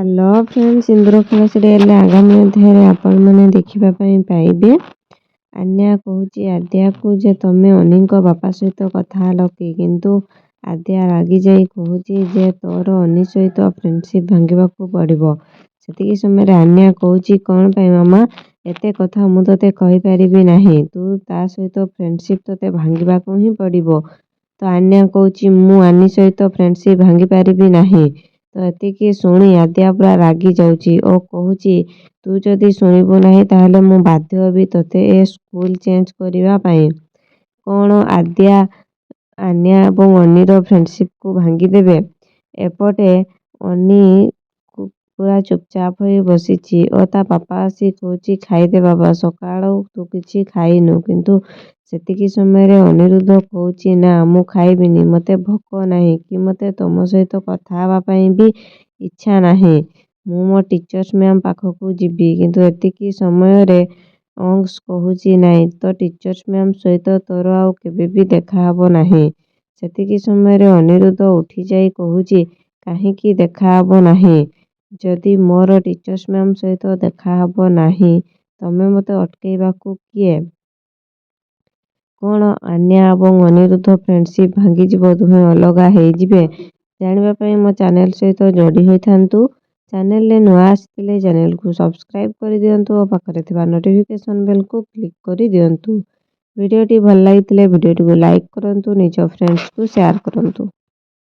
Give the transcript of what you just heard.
Hello friends, ସିନ୍ଦୁର ସିରିଏଲରେ ଆଗାମୀ ଅଧ୍ୟାୟରେ ଆପଣମାନେ ଦେଖିବା ପାଇଁ ପାଇବେ, ଆନ୍ୟା କହୁଛି ଆଦ୍ୟାକୁ ଯେ ତମେ ଅନିଙ୍କ ବାପା ସହିତ କଥା ହେଲ କି? କିନ୍ତୁ ଆଦ୍ୟା ରାଗିଯାଇ କହୁଛି ଯେ ତୋର ଅନି ସହିତ ଫ୍ରେଣ୍ଡସିପ୍ ଭାଙ୍ଗିବାକୁ ପଡ଼ିବ। ସେତିକି ସମୟରେ ଆନ୍ୟା କହୁଛି, କ'ଣ ପାଇଁ ମାମା? ଏତେ କଥା ମୁଁ ତୋତେ କହିପାରିବି ନାହିଁ, ତୁ ତା ସହିତ ଫ୍ରେଣ୍ଡସିପ୍ ତୋତେ ଭାଙ୍ଗିବାକୁ ହିଁ ପଡ଼ିବ। ତ ଆନ୍ୟା କହୁଛି, ମୁଁ ଆନି ସହିତ ଫ୍ରେଣ୍ଡସିପ୍ ଭାଙ୍ଗିପାରିବି ନାହିଁ। ତ ଏତିକି ଶୁଣି ଆଦ୍ୟା ପୁରା ରାଗି ଯାଉଛି ଓ କହୁଛି, ତୁ ଯଦି ଶୁଣିବୁ ନାହିଁ, ତାହେଲେ ମୁଁ ବାଧ୍ୟ ହେବି ତୋତେ ଏ ସ୍କୁଲ ଚେଞ୍ଜ କରିବା ପାଇଁ। କ'ଣ ଆଦ୍ୟା ଆନ୍ୟା ଏବଂ ଅନିର ଫ୍ରେଣ୍ଡସିପ୍କୁ ଭାଙ୍ଗିଦେବେ? ଏପଟେ ଅନି ପୁରା ଚୁପଚାପ ହୋଇ ବସିଛି ଓ ତା ବାପା ଆସି କହୁଛି, ଖାଇଦେ ବାବା, ସକାଳୁ ତୁ କିଛି ଖାଇନୁ। କିନ୍ତୁ ସେତିକି ସମୟରେ ଅନିରୁଦ୍ଧ କହୁଛି, ନା, ମୁଁ ଖାଇବିନି, ମୋତେ ଭୋକ ନାହିଁ କି ମୋତେ ତୁମ ସହିତ କଥା ହେବା ପାଇଁ ବି ଇଚ୍ଛା ନାହିଁ, ମୁଁ ମୋ ଟିଚର୍ସ ମ୍ୟାମ୍ ପାଖକୁ ଯିବି। କିନ୍ତୁ ଏତିକି ସମୟରେ ଅଂଶ କହୁଛି, ନାଇଁ, ତୋ ଟିଚର୍ସ ମ୍ୟାମ୍ ସହିତ ତୋର ଆଉ କେବେ ବି ଦେଖାହେବ ନାହିଁ। ସେତିକି ସମୟରେ ଅନିରୁଦ୍ଧ ଉଠିଯାଇ କହୁଛି, କାହିଁକି ଦେଖାହେବ ନାହିଁ? ଯଦି ମୋର ଟିଚର୍ସ ମ୍ୟାମ୍ ସହିତ ଦେଖାହେବ ନାହିଁ, ତମେ ମୋତେ ଅଟକେଇବାକୁ କିଏ? କ'ଣ ଆନ୍ୟା ଏବଂ ଅନିରୁଦ୍ଧ ଫ୍ରେଣ୍ଡସିପ୍ ଭାଙ୍ଗିଯିବ, ଦୁହେଁ ଅଲଗା ହେଇଯିବେ? ଜାଣିବା ପାଇଁ ମୋ ଚ୍ୟାନେଲ୍ ସହିତ ଯୋଡ଼ି ହୋଇଥାନ୍ତୁ। ଚ୍ୟାନେଲରେ ନୂଆ ଆସିଥିଲେ ଚ୍ୟାନେଲକୁ ସବସ୍କ୍ରାଇବ୍ କରିଦିଅନ୍ତୁ ଓ ପାଖରେ ଥିବା ନୋଟିଫିକେସନ୍ ବେଲ୍କୁ କ୍ଲିକ୍ କରିଦିଅନ୍ତୁ। ଭିଡ଼ିଓଟି ଭଲ ଲାଗିଥିଲେ ଭିଡ଼ିଓଟିକୁ ଲାଇକ୍ କରନ୍ତୁ, ନିଜ ଫ୍ରେଣ୍ଡସ୍କୁ ସେୟାର କରନ୍ତୁ।